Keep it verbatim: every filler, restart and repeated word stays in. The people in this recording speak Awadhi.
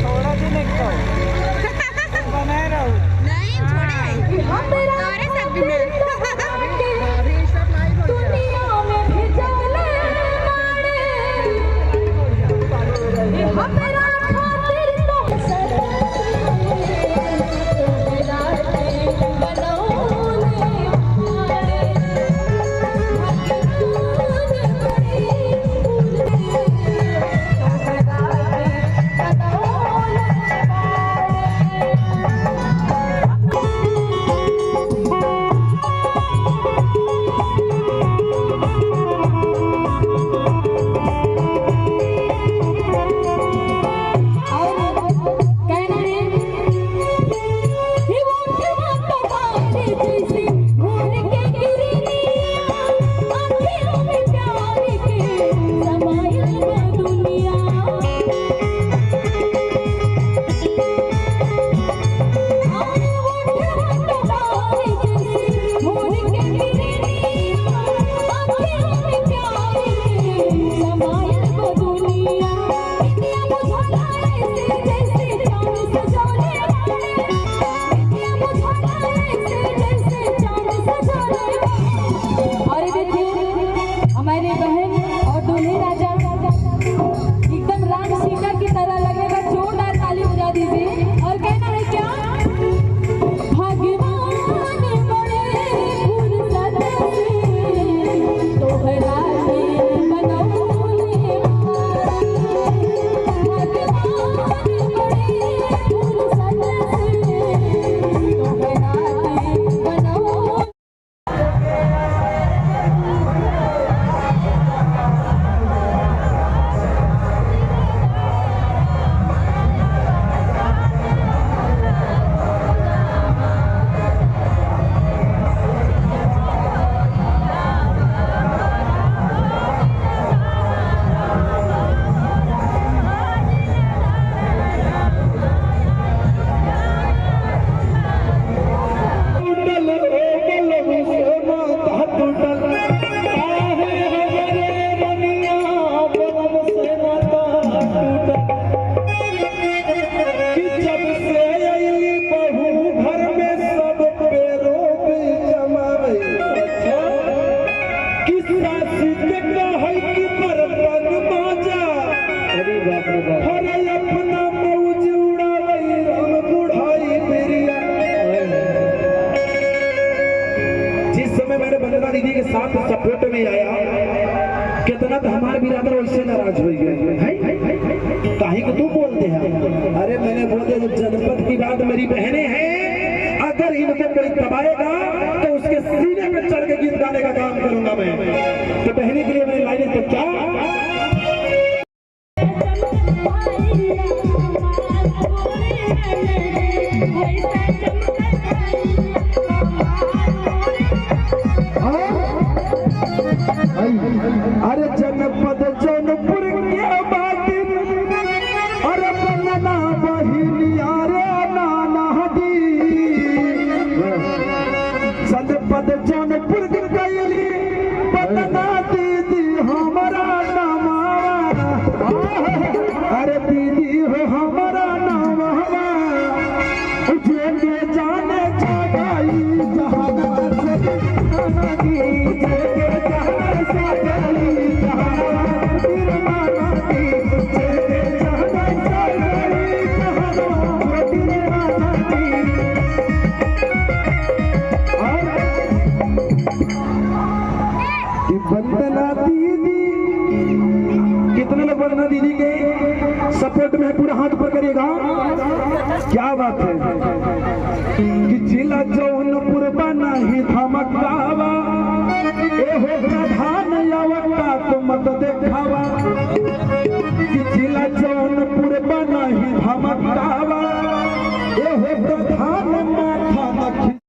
थोड़ा दिन एक तो बनाए रहो। नहीं, छोड़े हैं। तोरे सब बिना। और ये देखिए, हमारे बहन और दूल्हे राजा एकदम राम सीता की तरह लगेगा, जोरदार ताली बजा दीजिए। और कहना है क्या? भगवान बड़े फुर्सत से तोहरा के बनौले बाड़े। भगवान बड़े फुर्सत से तोहरा के बनौले। टूटल ओ बलम से नाता टूटल, काहे हमरे रनिया बलम से नाता टूटल। कि जब से अइली बहू घर में सब पे रोब जमावे। अच्छा। कि सास के कहै कि बर्तन माजा। अरे बाप रे बाप। अरे अपना मौज उड़ावै राम बुढ़ाई बेरिया। जिस समय मैंने वंदना दीदी के साथ सपोर्ट में आया, कितना तो हमारे बिरादर वैसे नाराज हो गए हैं। काहे को तू बोलते हैं? अरे मैंने बोल दिया, जब जनपद की बात मेरी बहनें हैं, अगर इनको कोई दबाएगा तो उसके सीने पे चढ़ के गीत गाने का काम करूंगा मैं। तो बहनी के लिए मैंने लाइनें तो क्या अरे जनपद जौनपुर के बाटिन, अरे बंदना बहिनिया रे नाना दी। जनपद जौनपुर के कैली बंदना दीदी हमारा नामा। अरे दीदी हो हमारा नामा। जेके जाने जगाई जहाना से नाना दी, जेके जाने जगाई जहाना, तेरे नाना दी, जेके जाने जगाई जहाना, तेरे नाना दी। और ये वंदना दीदी, कितने लोग वंदना दीदी के सपोर्ट में है, पूरा हाथ ऊपर करिएगा। क्या बात है कि जिला जौनपुर बना ही धमकावा, ए हो प्रधान आवता तो मत देखावा।